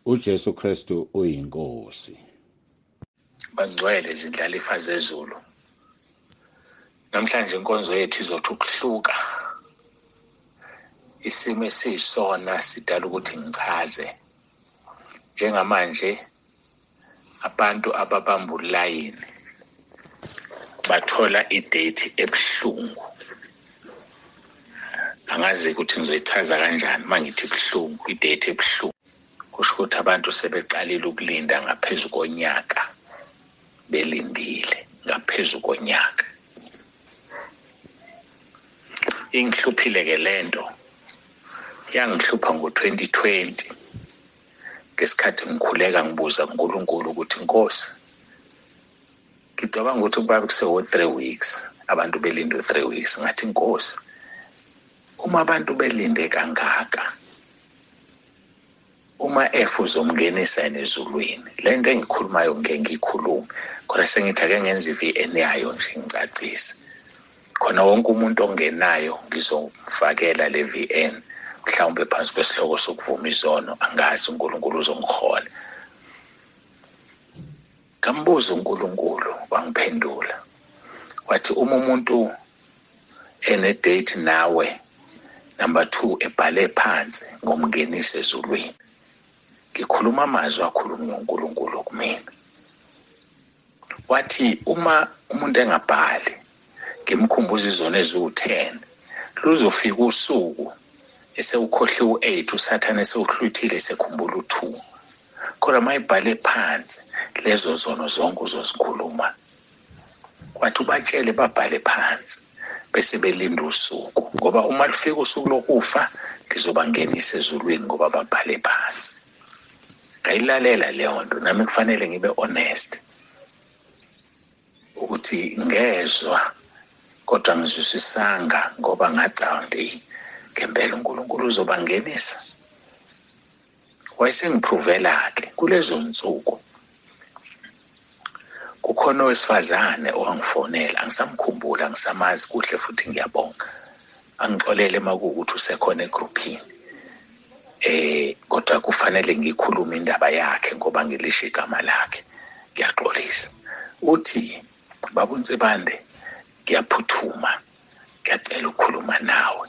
UJesu Kristu uyiNkosi. Bangcwele izindlalifa zezulu. Namhlanje inkonzo yethu izothi ukuhluka. Isimo esiyisona sidala ukuthi ngichaze. Njengamanje abantu ababamba ulayini bathola idate ebuhlungu. Angazi ukuthi ngizoyichaza kanjani mangithi ibuhlungu, idate ebuhlungu. Kusho ukuthi abantu sebeqalile ukulinda ngaphezu konyaka, belindile ngaphezu konyaka. Ingihluphile ke lento, yangihlupha ngo-2020 ngesikhathi ngikhuleka ngibuza kuNkulunkulu ukuthi Nkosi, ngicabanga ukuthi kuba kusewo 3 weeks abantu belinde 3 weeks. Ngathi Nkosi, uma abantu belinde kangaka, uma F uzomngenisa ezulwini, lento engikhulumayo ngeke ngiyikhulume, khona sengithi ake ngenze i-VN yayo nje ngicacise khona wonke umuntu ongenayo ngizomfakela le VN, mhlawumbe phansi kwesihloko sokuvuma izono. Angazi, uNkulunkulu uzongihola. Ngambuza uNkulunkulu, wangiphendula wathi uma umuntu ene-date nawe, number 2 ebhale phansi ngomngenisa ezulwini. Ngikhuluma amazwi akhulunywa uNkulunkulu kumina. Wathi uma umuntu engabhali, ngimkhumbuza izono eziwu-10, luzofika usuku esewukhohliwe u-8, uSathane esewuhlwithile esekhumbula u-2. Kodwa mayibhale phansi lezo zono zonke uzozikhuluma. Wathi ubatshele babhale phansi bese belinda usuku, ngoba uma lufika usuku lokufa ngizobangenisa ezulwini ngoba babhale phansi. Ngayilalela leyo nto, nami kufanele ngibe honest ukuthi ngezwa kodwa ngizwisisanga, ngoba ngacabanga ukuthi ngempela uNkulunkulu uzobangenisa. Wayesengiphrovela ke kulezo nsuku kukhona owesifazane owangifonela, angisamkhumbula, angisamazi kuhle futhi ngiyabonga, angixolele makuwukuthi usekhona egruphini, kodwa kufanele ngikhulume indaba yakhe ngoba ngilisho igama lakhe, ngiyaxolisa. Uthi Baba uNsibande, ngiyaphuthuma, ngiyacela ukukhuluma nawe,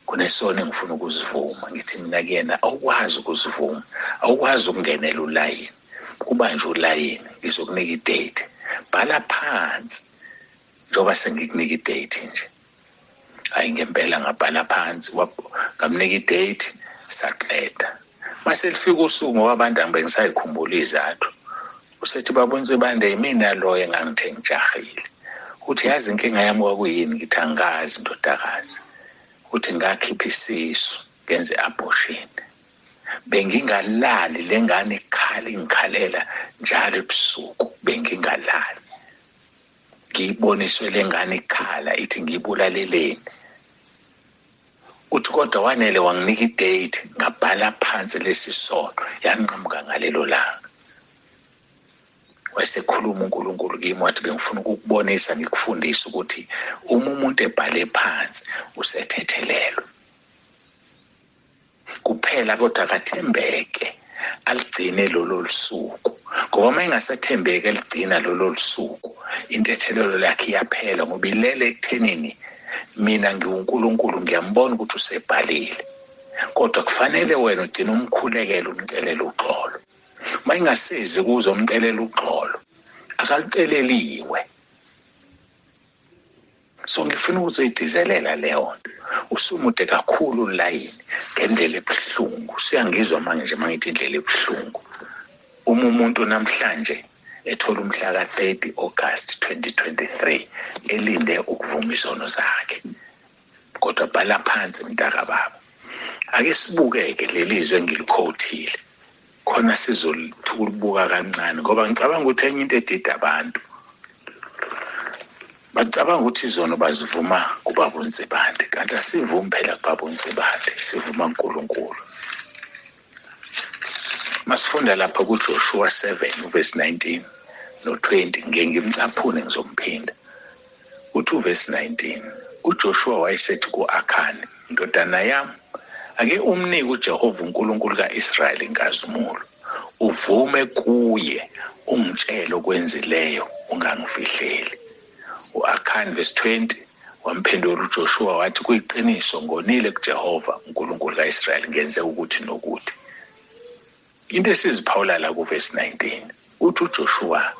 kunesono engifuna ukuzivuma. Ngithi mina kuyena, awukwazi ukuzivuma, awukwazi ukungenela ulayini, kuba nje ulayini ngizokunika idate, bhala phansi njengoba sengikunika idate nje. Hayi ngempela ngabhala phansi, ngamnika idate, saqeda. Mase lifika usuku, ngoba abantu angibe ngisayikhumbula izathu, usethi Baba uNsibande, yimina lo engangithe ngijahile. Uthi yazi inkinga yami kwakuyini? Ngithi angazi ndodakazi. Uthi ngakhipha isisu ngenze abortion, bengingalali, lengane ikhala ingikhalela njalo ebusuku, bengingalali, ngiyiboniswe lengane ikhala ithi ngiyibulaleleni. Uthi kodwa wanele wanginika idate, ngabhala phansi lesi sono, yanqamuka ngalelo langa. Wayesekhuluma uNkulunkulu kimi, wathi bengifuna ukukubonisa ngikufundise ukuthi uma umuntu ebhale phansi usethethelelwe kuphela, kodwa akathembeke aligcine lolo lusuku, ngoba uma engasathembeki eligcina lolo lusuku, intethelelo lakhe iyaphela, ngoba ilele ekuthenini mina ngiwuNkulunkulu ngiyambona ukuthi usebhalile, kodwa kufanele wena ugcine umkhulekele umcelele uxolo. Uma ingasezi kuzo umcelela uxolo, akaluceleliwe. So ngifuna ukuzoyigcizelela leyo nto. Usumude kakhulu ulayini ngendlela ebuhlungu. Siyangizwa manje mangithi indlela ebuhlungu. Uma umuntu namhlanje ethola umhla ka-30 August 2023 elinde ukuvuma izono zakhe, kodwa bhala phansi mntaka baba. Ake sibukeke leli zwe engiliquotile khona sizolubuka kancane, ngoba ngicabanga ukuthi enye into edida abantu, bacabanga ukuthi izono bazivuma kuBaba uNsibande, kanti asivumi phela kuBaba uNsibande, sivuma uNkulunkulu. Masifunda lapha kuJoshua 7 verse 19 no-20, ngeke ngimcaphune ngizomphinda. Uthi uverse 19, uJoshua wayesethi ku-Akhani, ndodana yami, ake umnike uJehova uNkulunkulu kaIsrayeli inkazimulo, Uvume kuye, ungitshele okwenzileyo, ungangifihleli. U-Akhani verse 20 wamphendula uJoshua wathi, kuyiqiniso, ngonile kuJehova uNkulunkulu kaIsrayeli, ngenze ukuthi nokuthi. Into esiziphawula la kuverse 19, uthi uJoshua,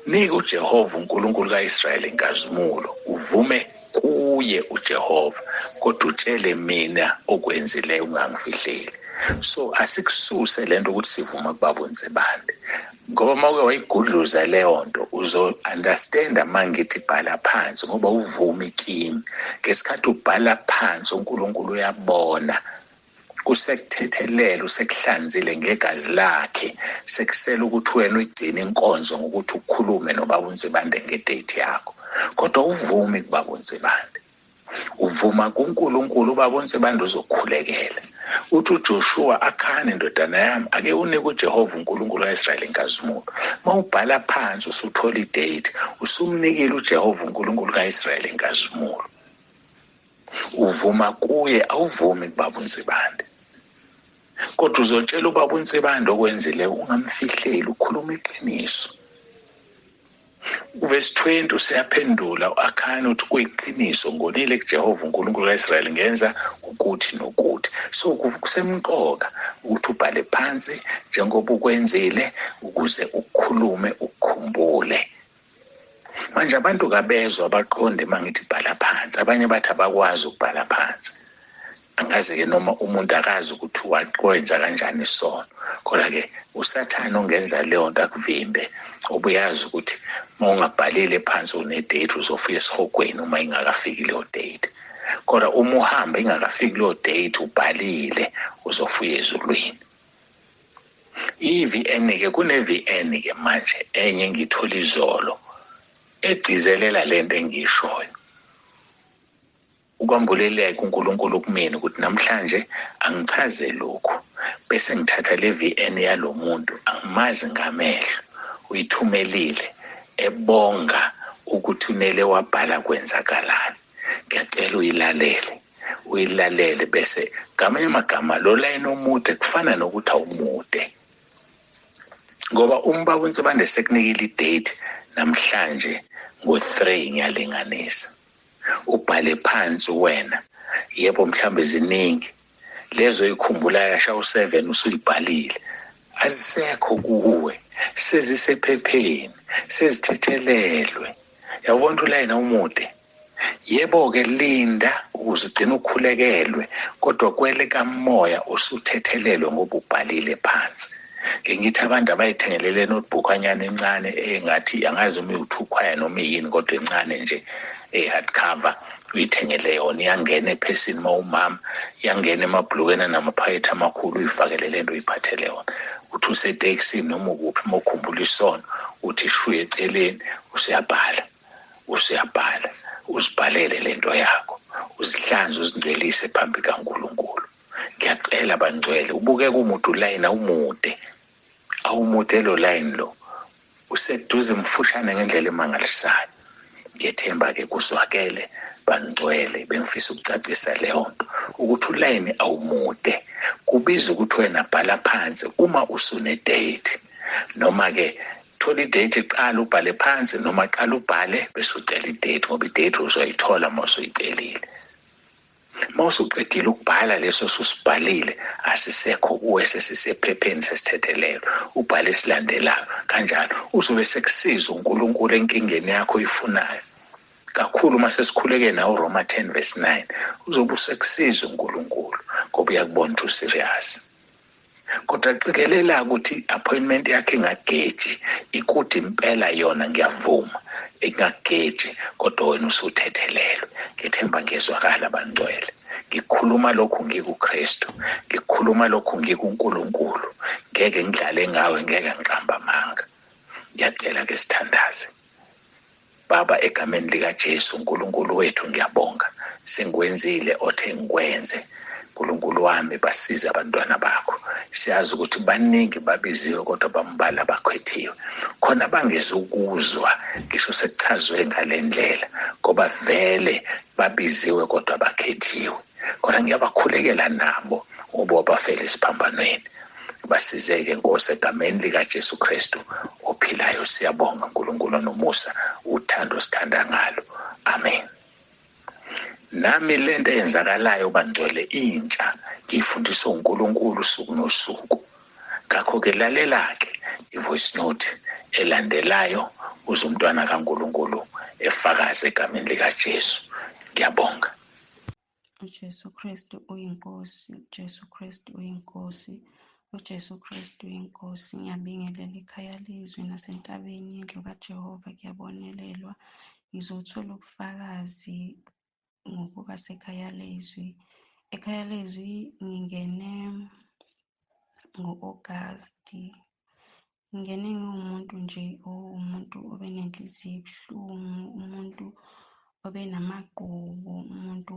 nika uJehova uNkulunkulu kaIsrayeli inkazimulo, uvume kuye uJehova, kodwa utshele mina okwenzileyo, ungangifihleli. So asikususe lento ukuthi sivuma kubaba uNsibande, ngoba mawuke wayigudluza leyo nto uzo understand mangithi bhala phansi, ngoba uvumi kimi. Ngesikhathi ubhala phansi uNkulunkulu uyabona, usekuthethelela, usekuhlanzile ngegazi lakhe, sekusela ukuthi wena uyigcine inkonzo ngokuthi ukhulume nobaba uNsibande ngedate yakho. Kodwa uvumi kubaba uNsibande, uvuma kuNkulunkulu, ubaba uNsibande uzokhulekela. Uthi uJoshua, Akhani ndodana yami, ake unike uJehova uNkulunkulu kaIsrayeli inkazimulo. Mawubhala phansi usuthola idate, usumnikile uJehova uNkulunkulu kaIsrayeli inkazimulo. Uvuma kuye, awuvumi kubaba uNsibande. Kodwa uzotshela ubaba uNsibande okwenzile, ungamfihleli, ukhuluma iqiniso. Verse 20 useyaphendula uAkhani uthi, kuyiqiniso, ngonile kuJehova uNkulunkulu kaIsrayeli, ngenza ukuthi nokuthi. So kusemqoka ukuthi ubhale phansi njengoba ukwenzile, ukuze ukhulume ukukhumbule. Manje abantu kabezwa abaqonde mangithi bhala phansi, abanye bathi abakwazi ukubhala phansi. Angazi-ke noma umuntu akazi ukuthi wakwenza kanjani isono, kodwa-ke uSathane ongenza leyo nto akuvimbe, obuyazi ukuthi uma ungabhalile phansi une-date uzofika esihogweni uma ingakafiki leyo date. Kodwa uma uhamba ingakafiki leyo date ubhalile, uzofika ezulwini. I-VN-ke, kune-VN-ke manje enye engiyithola izolo egcizelela lento engiyishoyo. Ukwambuleleka uNkulunkulu kumina ukuthi namhlanje angichaze lokhu, bese ngithatha le VN yalomuntu angimazi ngamehlo, uyithumelile ebonga ukuthi unele wabhala kwenzakalani. Ngiyacela uyilalele, uyilalele, bese ngamanye amagama lo line omude kufana nokuthi awumude, ngoba umbaba uNsibande sekunikile idate namhlanje ngo-3, ngiyalinganisa. Ubhale phansi wena, yebo mhlambe ziningi lezo oyikhumbulayo, yasha u7 usuyibhalile, azisekho kuwe, sezisephepheni, sezithethelelwe. Yabona ulayina umude. Yebo-ke linda ukuze ugcine ukhulekelwe, kodwa kwele kamoya usuthethelelwe ngoba ubhalile phansi. Ke ngithi abantu abayithengelele notebook anyana encane engathi angazi uma iwu-2 choir noma iyini, kodwa encane nje e-hardcover, uyithengele yona, iyangena ephesini uma umama, iyangena emabhlukweni anamaphakethe amakhulu, uyifakele le nto uyiphathele yona. Uthi usetekisini noma ukuphi, uma ukhumbula isono uthi shuye eceleni, usuyabhala, usuyabhala, uzibhalele lento yakho, uzihlanze, uzingcwelise phambi kaNkulunkulu. Ngiyacela bangcwele, ubukeke umude ulayini, awumude, awumude lo line lo, useduze mfushane ngendlela emangalisayo. Ngiyethemba-ke kuzwakele bangcwele, bengifisa ukucacisa leyo nto ukuthi ulayini awumude, kubiza ukuthi wena bhala phansi uma usune date, noma-ke thola idate qala ubhale phansi, noma qala ubhale bese ucela idate, ngoba idate uzoyithola uma usuyicelile. Uma usuqedile ukubhala leso osusibhalile, asisekho kuwe, sesisephepheni, sesithethelelwe, ubhale esilandelayo kanjalo, uzobe sekusiza uNkulunkulu enkingeni yakho oyifunayo kakhulu. Uma sesikhuleke nawe uRoma 10 verse 9, uzobe usekusiza uNkulunkulu ngoba uyakubona ukuthi userious. Kodwa qikelela ukuthi appointment yakhe ingageji, ikude impela yona, ngiyavuma ingageji, kodwa wena usuthethelelwe. Ngithemba ngezwakala bangcwele. Ngikhuluma lokhu ngikuKristu, ngikhuluma lokhu ngikuNkulunkulu, ngeke ngidlale ngawe, ngeke ngiqamba amanga. Ngiyacela ke sithandaze. Baba, egameni likaJesu uNkulunkulu wethu, ngiyabonga sengikwenzile othe ngikwenze. uNkulunkulu wami, basize abantwana bakho. Siyazi ukuthi baningi babiziwe kodwa bambala bakhethiwe. Khona bangezukuzwa ngisho sekuchazwe ngalendlela, ngoba vele babiziwe kodwa bakhethiwe. Kodwa ngiyabakhulekela nabo ngoba bafele esiphambanweni. Basizeke Nkosi egameni lika Jesu Kristu ophilayo. Siyabonga uNkulunkulu nomusa, uthando sithanda ngalo. Amen. Nami lento eyenzakalayo bangcwele intsha ngiyifundiswa uNkulunkulu usuku nosuku. Ngakho-ke lalela-ke i-voice note elandelayo uze umntwana kaNkulunkulu efakaze egameni likaJesu. Ngiyabonga. UJesu Kristu uyiNkosi, uJesu Kristu uyiNkosi, uJesu Kristu uyiNkosi. Ngiyabingelela ikhaya lezwi nasentabeni yendlu kaJehova kuyabonelelwa. Ngizothola ubufakazi ngokuba sekhaya lezwi. Ekhaya lezwi ngingene ngo-Agasti. Ngingene ngiwumuntu nje, umuntu obenenhliziyo ebuhlungu, umuntu obenamagqubu, umuntu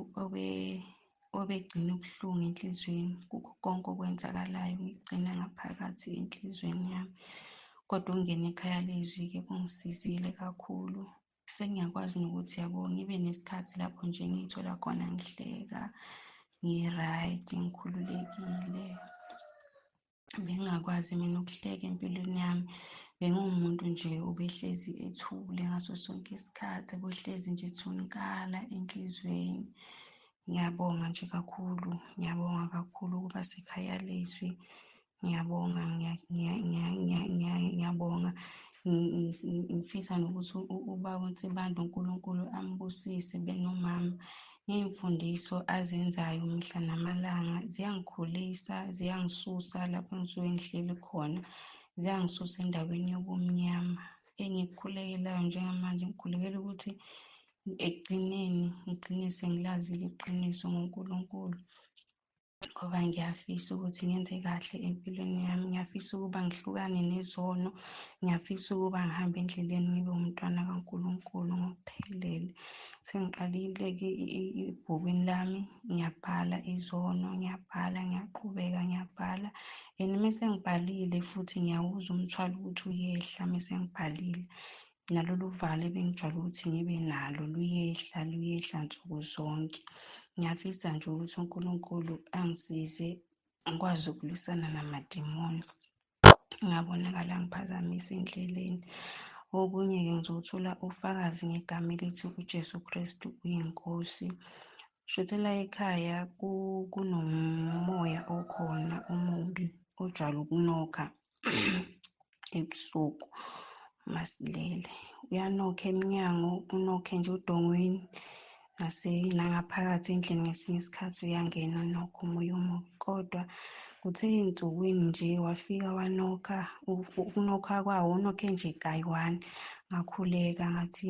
obegcina ubuhlungu enhliziyweni kukho konke okwenzakalayo, ngigcina ngaphakathi enhliziyweni yami. Kodwa ukungena ekhaya lezwi-ke kungisizile kakhulu. Sengiyakwazi nokuthi yabo ngibe nesikhathi lapho nje ngiyithola khona ngihleka, ngi-right, ngikhululekile. Bengingakwazi mina ukuhleka empilweni yami. Bengiwumuntu nje obehlezi ethule ngaso sonke isikhathi, obehlezi nje ethunkala enhliziyweni. Ngiyabonga nje kakhulu, ngiyabonga kakhulu ukuba sekhaya lezwi. Ngiyabonga, ngiyabonga. Ngifisa nokuthi ubaba uNsibande uNkulunkulu ambusise benomama ngey'mfundiso azenzayo mihla namalanga. Ziyangikhulisa, ziyangisusa lapho engisuke ngihleli khona, ziyangisusa endaweni yobumnyama. Engikukhulekelayo njengamanje, ngikhulekela ukuthi ekugcineni ngigcine sengilazile iqiniso ngoNkulunkulu, ngoba ngiyafisa ukuthi ngenze kahle empilweni yami. Ngiyafisa ukuba ngihlukane nezono, ngiyafisa ukuba ngihambe endleleni ngibe umntwana kaNkulunkulu ngokuphelele. Sengiqalile-ke ebhukwini lami, ngiyabhala izono, ngiyabhala, ngiyaqhubeka ngiyabhala. And mese ngibhalile futhi ngiyawuzwa umthwalo ukuthi uyehla mese ngibhalile. Nalolu valo ebengijwayele ukuthi ngibe nalo luyehla, luyehla nsuku zonke. Ngiyafisa nje ukuthi uNkulunkulu angisize ngikwazi ukulwisana namadimoni, ngingabonakala ngiphazamisa endleleni. Okunye-ke ngizothola ubufakazi ngegama elithi uJesu Kristu uyiNkosi. Shuthi la ekhaya kunomoya okhona omubi ojwayele ukunokha ebusuku masilele. Uyanokha emnyango, unokhe nje odongweni nangaphakathi endlini ngesinye isikhathi uyangena unokha umoya omubi. Kodwa kuthe ey'nsukwini nje wafika wanokha, ukunokha kwawo unokhe nje kayi-one. Ngakhuleka ngathi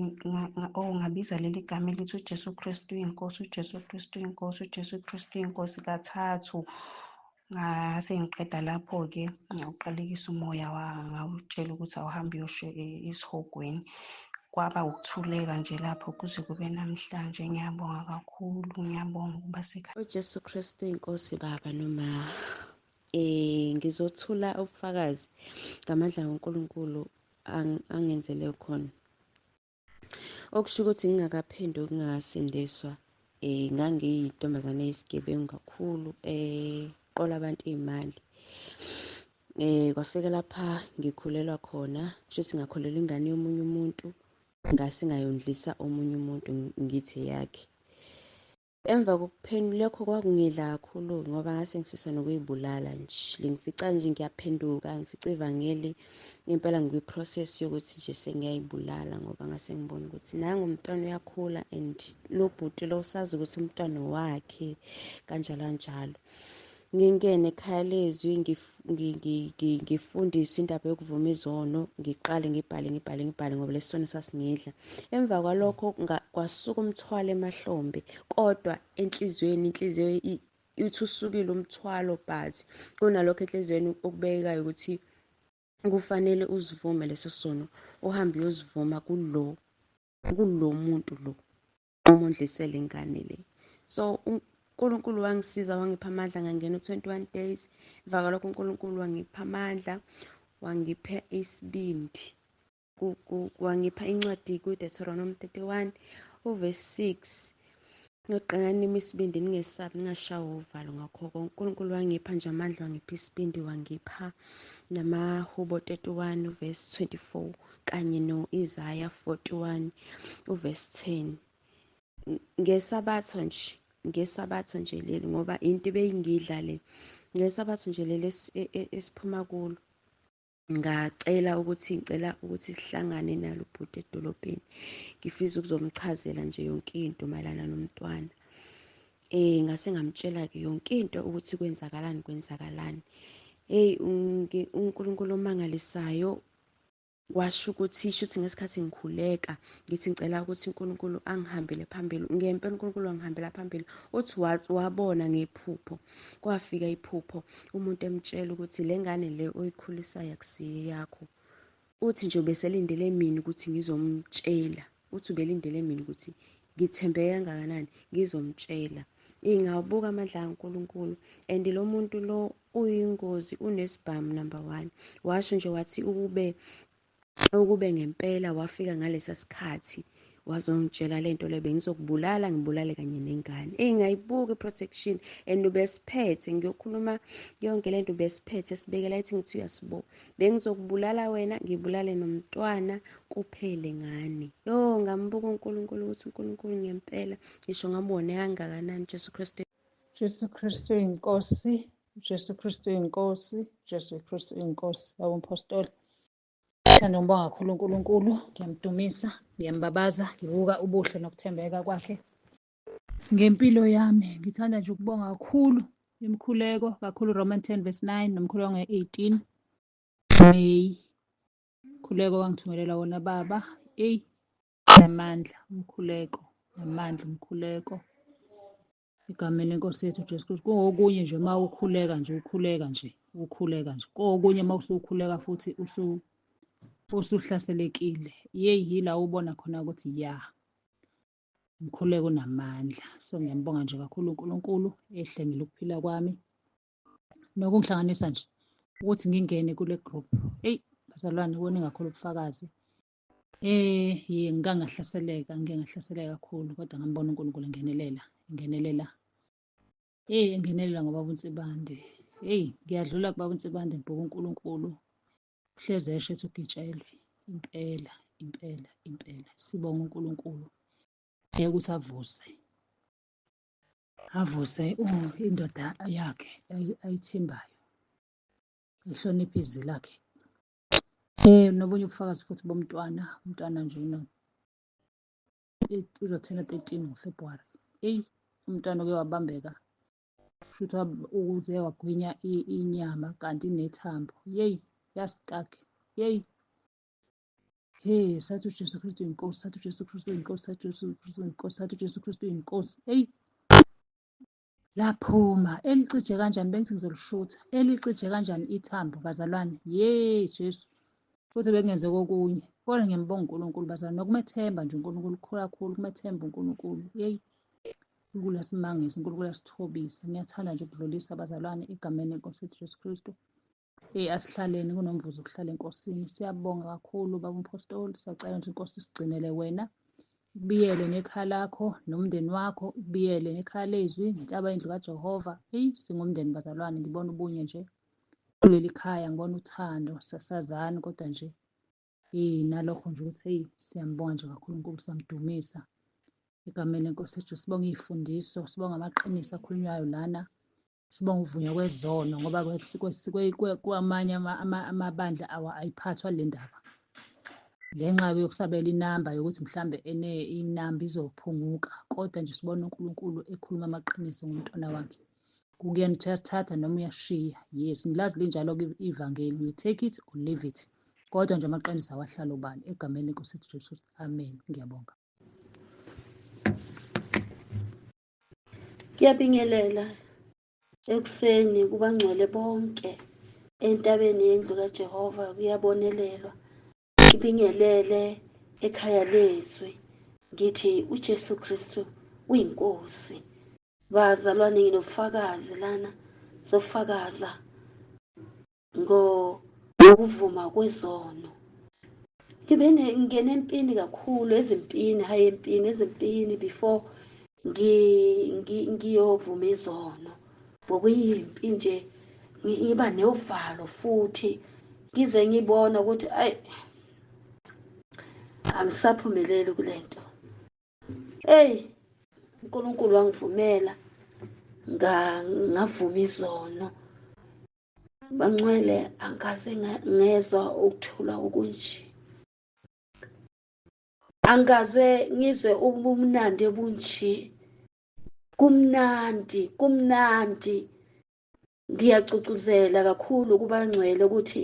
ngabiza leli gama elithi uJesu Kristu uyiNkosi, uJesu Kristu uyiNkosi, uJesu Kristu uyiNkosi kathathu. Ngase ngiqeda lapho-ke ngawuqalekisa umoya, ngawutshela ukuthi awuhambe uyosho esihogweni. Kwaba ukuthuleka nje lapho kuze kube namhlanje. Ngiyabonga kakhulu, ngiyabonga ukuba sekhaya. UJesu Kristu inkosi baba noma ngizothula ubufakazi ngamandla kaNkulunkulu angenzele khona. Okusho ukuthi ngingakaphenduki, ngingakasindiswa, ngangiyintombazane eyisigebengu kakhulu, qola abantu iy'mali. Kwafika lapha ngikhulelwa khona, kusho ukuthi ngakhulelwa ingane yomunye umuntu, ngase ngayondlisa omunye umuntu ngithi eyakhe. Emva kokuphendula lokho kwakungidla kakhulu ngoba ngase ngifisa nokuyibulala nje. Lingifica nje ngiyaphenduka, ngifica ivangeli impela ngikwi-process yokuthi nje sengiyayibulala, ngoba ngase ngibona ukuthi nangu umntwana uyakhula and lo bhuti lo usazi ukuthi umntwana wakhe kanjalo kanjalo. Ngingene ekhaya lezwi ngifundiswe indaba yokuvuma izono, ngiqale ngibhale ngibhale ngibhale ngoba lesi sono sasingidla. Emva kwalokho kwasuka umthwalo emahlombe, kodwa enhliziyweni inhliziyo ithi usukile umthwalo, but kunalokho enhliziyweni okubekayo ukuthi kufanele uzivume leso sono, uhambe uyozivuma kulo muntu lo omondlisele ingane le. So uNkulunkulu wangisiza, wangipha amandla, ngangena u-21 days. Emva kwalokho uNkulunkulu wangipha amandla, wangipha isibindi, wangipha incwadi ku-Deuteronomy 31 uverse 6. Ngiyoqina nimi isibindi, ningesabi, ningashawa uvalo ngakho konke. UNkulunkulu wangipha nje amandla, wangipha isibindi, wangipha namaHubo 31 uverse 24 kanye no-Isaya 41 uverse 10. Ngesabatha nje, ngesabatha nje leli, ngoba into ebeyingidla le, ngesabatha nje leli esiphuma kulo, ngacela ukuthi ngicela ukuthi sihlangane nalo bhuti edolobheni, ngifisa ukuzomchazela nje yonke into mayelana nomntwana. Ngase ngamtshela-ke yonke into ukuthi kwenzakalani, kwenzakalani. Hey, uNkulunkulu omangalisayo washo ukuthi shuthi ngesikhathi ngikhuleka ngithi ngicela ukuthi uNkulunkulu angihambele phambili, ngempela uNkulunkulu wangihambela phambili. Uthi wabona ngephupho, kwafika iphupho umuntu emtshela ukuthi le ngane le oyikhulisayo akusiyo yakho. Uthi nje ubeselindele mina ukuthi ngizomtshela, uthi ubelindele mina ukuthi ngithembeke kangakanani ngizomtshela. Ingabuka amandla kaNkulunkulu, and lo muntu lo uyingozi, unesibhamu number 1. Washo nje wathi ukube ngempela wafika ngalesa sikhathi wazongitshela lento le, bengizokubulala ngibulale kanye nengane. Ngayibuka i-protection and ubesiphethe, ngiyokhuluma yonke lento ubesiphethe sibekela ethi ngithi uyasibo, bengizokubulala wena ngibulale nomntwana kuphele ngane. Yo, ngambuka uNkulunkulu ukuthi uNkulunkulu ngempela ngisho ngambone kangakanani. Jesu Kristu, Jesu Kristu inkosi, Jesu Kristu inkosi, Jesu Kristu inkosi. Baba umpostoli, ngithanda ukubonga kakhulu uNkulunkulu, ngiyamdumisa, ngiyambabaza, ngibuka ubuhle nokuthembeka kwakhe ngempilo yami. Ngithanda nje ukubonga kakhulu imikhuleko, kakhulu Roman 10 verse 9 nomkhuleko nge-18 May. Umkhuleko wangithumelela wona baba, eyi namandla umkhuleko, namandla umkhuleko. Egameni lenkosi yethu Jesu Kristu. Kungokunye nje uma ukhuleka nje, ukhuleka nje, ukhuleka nje. Kokunye uma usukhuleka futhi usuhlaselekile. Yeyi, yila ubona khona ukuthi ya, umkhuleko unamandla. So ngiyambonga nje kakhulu uNkulunkulu ehlengile ukuphila kwami nokungihlanganisa nje ukuthi ngingene kule group. Eyi bazalwane, kuningi kakhulu ubufakazi. Ye ngikangahlaseleka, ngike ngahlaseleka kakhulu, kodwa ngambona uNkulunkulu engenelela, engenelela. Hey, engenelela ngoBaba uNsibande. Hey, ngiyadlula kuBaba uNsibande, ngibheka uNkulunkulu. Uhlezi esho ethi ugitshelwe. Impela, impela, impela. Sibonga uNkulunkulu ukuthi avuse. Avuse indoda yakhe ayithembayo. Ehloniphe izwi lakhe. Nobunye ubufakazi futhi bomntwana, umntwana nje uzothena 13 ngoFebruwari. Eyi, umntwana uke wabambeka, kusho ukuthi ukuze wagwinya inyama kanti inethambo. Yeyi, yastuck. Yeyi. Hey, sathi uJesu Kristu inkosi, sathi uJesu Kristu inkosi, sathi uJesu Kristu inkosi, sathi uJesu Kristu inkosi. Eyi. Laphuma elicije kanjani, bengithi ngizolishutha, elicije kanjani ithambo bazalwane. Ye Jesu, futhi bengenze kokunye, kodwa ngiyambonga uNkulunkulu bazalwane, nokumethemba nje uNkulunkulu kakhulu, ukumethemba uNkulunkulu. Yeyi, uNkulunkulu asimangise, uNkulunkulu asithobise. Ngiyathanda nje ukudlulisa bazalwane egameni lenkosi yethu Jesu Kristu. Hey, asihlaleni kunomvuzo ukuhlala enkosini. Siyabonga kakhulu baba umpostoli, siyacela nje inkosi isigcinele wena, ikubiyele nekhaya lakho nomndeni wakho, ikubiyele nekhaya lezwi nentaba yendlu kaJehova. Eyi, singumndeni bazalwane, ngibona ubunye nje kuleli khaya, ngibona uthando, sasazani kodwa nje eh nalokho nje ukuthi eyi siyambonga nje kakhulu uNkulunkulu, siyamdumisa egameni lenkosi yethu. Sibonga iy'fundiso, sibonga amaqiniso akhulunywayo lana, sibonga ukuvunywa kwezono, ngoba kwamanye amabandla ayiphathwa le ndaba ngenxa yokusabela inamba yokuthi mhlambe ene inamba izophunguka, kodwa nje sibona uNkulunkulu ekhuluma amaqiniso ngomntwana wakhe. Kukuyena ukuthi uyasithatha noma uyashiya. Yes, ngilazi linjalo-ke ivangeli, you take it or leave it. Kodwa nje amaqiniso awahlala obala egameni lenkosi yethu Jesu. Amen. Ngiyabonga. Ngiyabingelela ekuseni kubangcwele bonke entabeni yendlu kaJehova, kuyabonelelwa. Ngibingelele ekhaya lezwi, ngithi uJesu Kristu uyinkosi. Bazalwane, nginobufakazi lana, sofakaza ngokuvuma kwezono. Ngibe ngingene empini kakhulu, ezimpini, hhayi empini, ezimpini before ngiyovuma izono. Bokuyimpi nje, ngiba nevalo futhi ngize ngibona ukuthi ayi angisaphumeleli kulento. Hey, uNkulunkulu wangivumela ngavuma izono. Bangcwele, angikaze ngezwa ukuthula okunje, angikaze ngizwe ubumnandi obunje. Kumnandi, kumnandi. Ngiyagqugquzela kakhulu kubangcwele ukuthi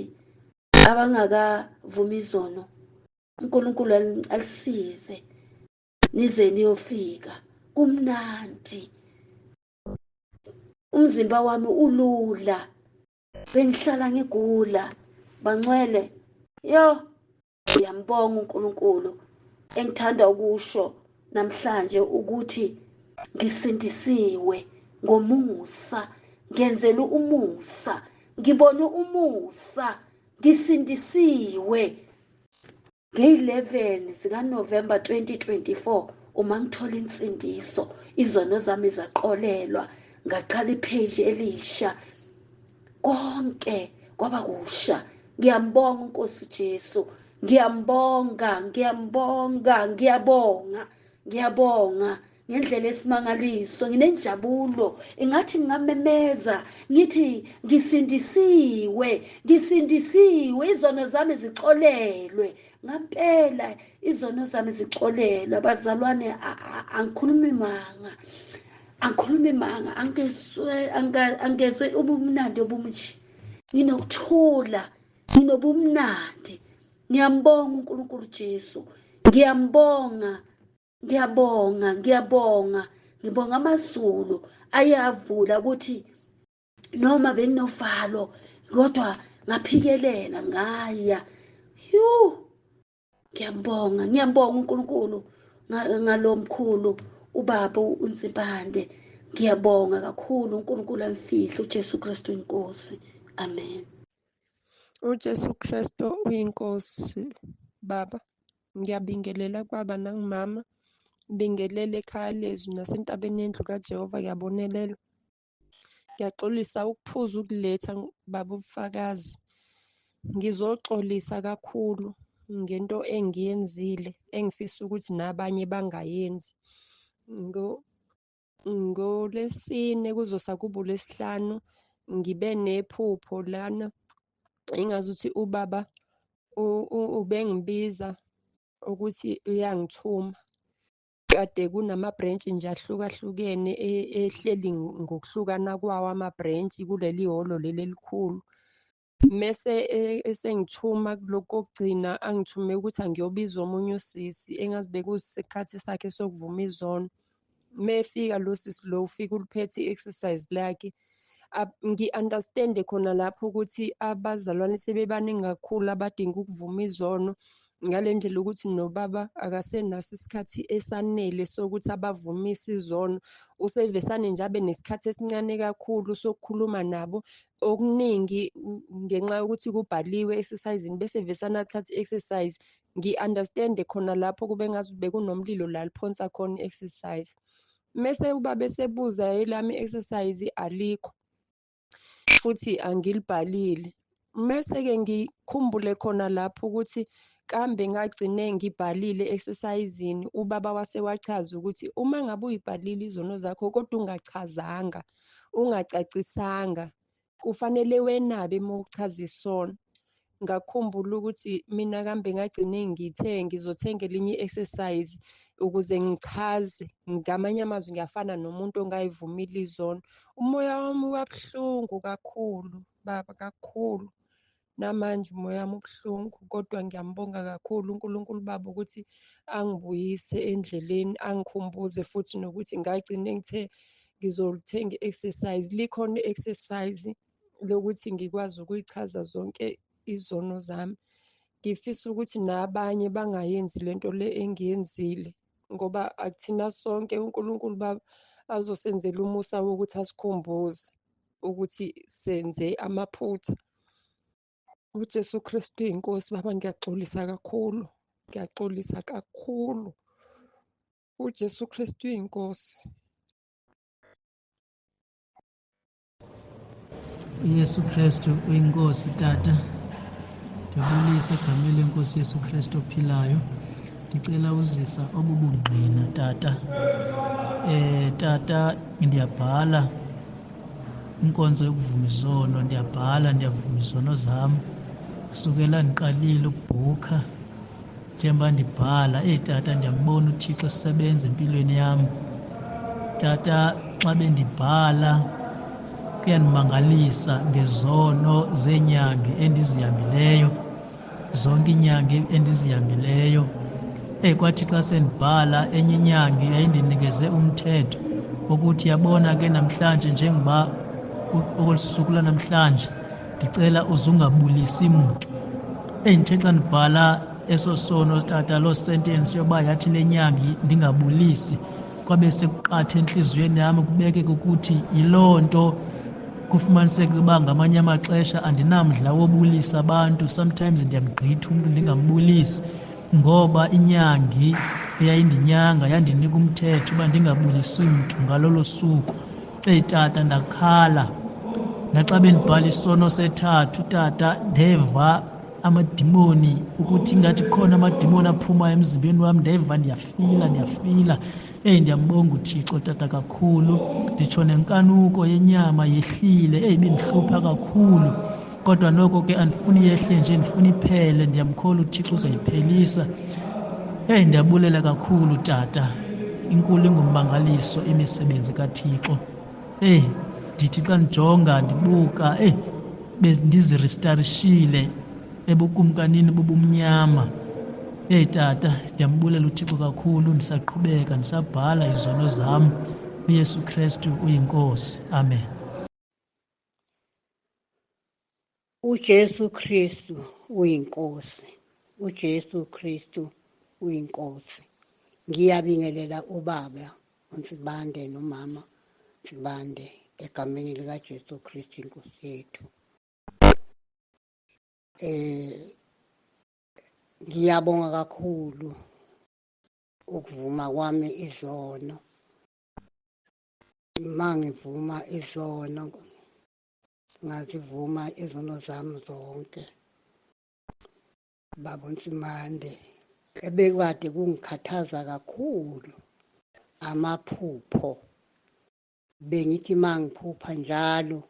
abangakavumi izono, uNkulunkulu alisize nize niyofika. Kumnandi, umzimba wami ulula, bengihlala ngigula. Bangcwele, yo, ngiyambonga uNkulunkulu. Engithanda ukusho namhlanje ukuthi ngisindisiwe ngomusa, ngenzela umusa, ngibone umusa, ngisindisiwe. Ngeyi-11 zikaNovemba 2024 uma ngithola insindiso, izono zami zaqolelwa, ngaqala ipage elisha, konke kwaba kusha. Ngiyambonga uNkosi Jesu, ngiyambonga, ngiyambonga, ngiyabonga, ngiyabonga ngendlela esimangaliso. Nginenjabulo, ingathi ngingamemeza ngithi ngisindisiwe, ngisindisiwe, izono zami zixolelwe. Ngampela izono zami zixolelwe. Abazalwane, angikhulumi manga, angikhulumi manga, angezwe ubumnandi obunje. Nginokuthula, nginobumnandi. Ngiyambonga uNkulunkulu Jesu, ngiyambonga, ngiyabonga, ngiyabonga. Ngibonga amazulu ayavula ukuthi noma benginovalo kodwa ngaphikelela ngaya. Yu, ngiyambonga, ngiyambonga uNkulunkulu ngalomkhulu ubaba uNsibande. Ngiyabonga kakhulu, uNkulunkulu amfihle, uJesu Kristu inkosi. Amen. UJesu Kristu uyinkosi baba. Ngiyabingelela kwaba nangimama, ngibingelele ekhaya lezwi nasentabeni yendlu kaJehova, ngiyabonelelwa. Ngiyaxolisa ukuphuza ukuletha baba ubufakazi. Ngizoxolisa kakhulu ngento engiyenzile engifisa ukuthi nabanye bangayenzi. NgoLwesine kuzosa kube uLwesihlanu ngibe nephupho lana engazuthi ubaba ubengibiza ukuthi uyangithuma. Kade kunama-branch nje ahlukahlukene ehleli ngokuhlukana kwawo ama-branch kuleli hholo leli elikhulu. Mese esengithuma kulokhu kokugcina, angithume ukuthi angiyobiza omunye usisi engathi bekuyisikhathi sakhe sokuvuma izono. Mefika lo sisi lo, ufika uliphethe i-exercise lakhe. Ngi-understand-e khona lapho ukuthi abazalwane sebebaningi kakhulu abadinga ukuvuma izono, ngale ndlela ukuthi nobaba akasenaso isikhathi esanele sokuthi abavumise izono. Usevesane nje abe nesikhathi esincane kakhulu sokukhuluma nabo, okuningi ngenxa yokuthi kubhaliwe exercise-ini, bese vesane athathe i-exercise. Ngi-understand-e khona lapho kube ngazuthi bekunomlilo la liphonsa khona i-exercise. Mese ubaba esebuza elami i-exercise alikho, futhi angilibhalile. Mese-ke ngikhumbule khona lapho ukuthi kambe ngagcine ngibhalile exercise-ini, ubaba wase wachaza ukuthi uma ngabe uyibhalile izono zakho kodwa ungachazanga, ungacacisanga, kufanele wenabe uma uchaza isono. Ngakhumbula ukuthi mina kambe ngagcine ngithe ngizothenga elinye i-exercise ukuze ngichaze. Ngamanye amazwi ngiyafana nomuntu ongayivumile izono. Umoya wami wabuhlungu kakhulu baba, kakhulu. Namanje umoya wami ubuhlungu, kodwa ngiyambonga kakhulu uNkulunkulu baba ukuthi angibuyise endleleni, angikhumbuze futhi nokuthi ngagcine ngithe ngizolithenga i-exercise. Likhona i-exercise lokuthi ngikwazi ukuyichaza zonke izono zami. Ngifisa ukuthi nabanye bangayenzi lento le engiyenzile, ngoba akuthina sonke uNkulunkulu baba azosenzela umusa wokuthi asikhumbuze ukuthi senze amaphutha. UJesu Kristu uyinkosi baba, ngiyaxolisa kakhulu, ngiyaxolisa kakhulu. UJesu Kristu uyinkosi. UYesu Kristu uyinkosi tata. Ndiyabulisa egameni lenkosi Yesu Kristu ophilayo. Ndicela uzisa obu bungqina tata. Tata, ndiyabhala inkonzo yokuvuma izono, ndiyabhala, ndiyavuma izono zam. Kusukela ndiqalile ukubhukha, njengoba ndibhala, eyi tata, ndiyambona uThixo esebenza empilweni yam. Tata, xa bendibhala kuyandimangalisa ngezono zeenyangi endizihambileyo, zonke iinyangi endizihambileyo. Eyi, kwathi xa sendibhala enye inyangi yayindinikeze umthetho wokuthi yabona ke namhlanje, njengoba olu suku lwanamhlanje, ndicela uzungabulisi mntu. Eyi, ndithe xa ndibhala eso sono tata, loo sentence yoba yathi le nyangi ndingabulisi, kwabe sekuqatha entliziyweni yam, kubekeke ukuthi yiloo nto kufumaniseke uba ngamanye amaxesha andinamdla wobulisa abantu. Sometimes ndiyamgqitha umntu ndingambulisi, ngoba inyangi eyayindinyanga yandinika umthetho uba ndingabulisi mntu ngalolo suku. Eyi tata, ndakhala. Naxa bendibhala isono sethathu tata, ndeva amadimoni, ukuthi ingathi khona amadimoni aphumayo emzimbeni wam, ndeva ndiyafila, ndiyafila. Eyi, ndiyambonga uThixo tata kakhulu. Nditsho nenkanuko yenyama yehlile. Eyi, ibindihlupha kakhulu, kodwa noko ke andifuni yehle nje, ndifuna iphele. Ndiyamkholwa uThixo uzayiphelisa. Eyi, ndiyabulela kakhulu tata, inkulu ingummangaliso imisebenzi kaThixo. Eyi, ndithi xa ndijonga ndibuka, eyi, bendizirestarishile ebukumkanini bobumnyama. Eyi tata, ndiyambulela uThixo kakhulu, ndisaqhubeka ndisabhala izono zam. uYesu Kristu uyinkosi. Amen. UJesu Kristu uyinkosi. UJesu Kristu uyinkosi. Ngiyabingelela ubaba uNsibande nomama Nsibande egameni likaJesu Kristu inkosi yethu. Ngiyabonga kakhulu ukuvuma kwami izono. Mangivuma izono, ngazivuma izono zami zonke. Baba uNtsimande, ebekade kungikhathaza kakhulu amaphupho. Bengithi mangiphupha njalo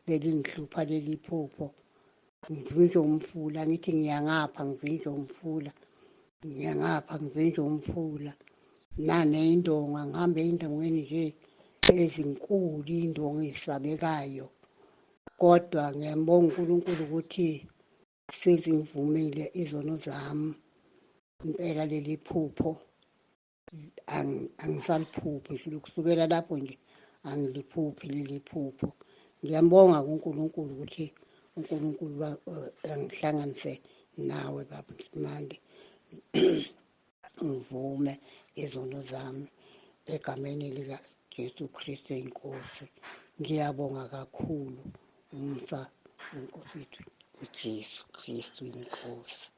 belingihlupha leli phupho, ngivinjwe umfula, ngithi ngiyangapha ngivinjwe umfula, ngiyangapha ngivinjwe umfula. Naneyindonga, ngihambe ey'ndongeni nje ezinkulu, iy'ndonga ey'sabekayo. Kodwa ngiyambonga uNkulunkulu ukuthi sezingivumile izono zami. Impela leli phupho angisaliphuphi, kusukela lapho nje angiliphuphi leli phupho. Ngiyambonga kuNkulunkulu ukuthi uNkulunkulu angihlanganise nawe baba Nsimande, ngivume izono zami egameni likaJesu Kristu inkosi. Ngiyabonga kakhulu umusa wenkosi yethu uJesu Kristu inkosi.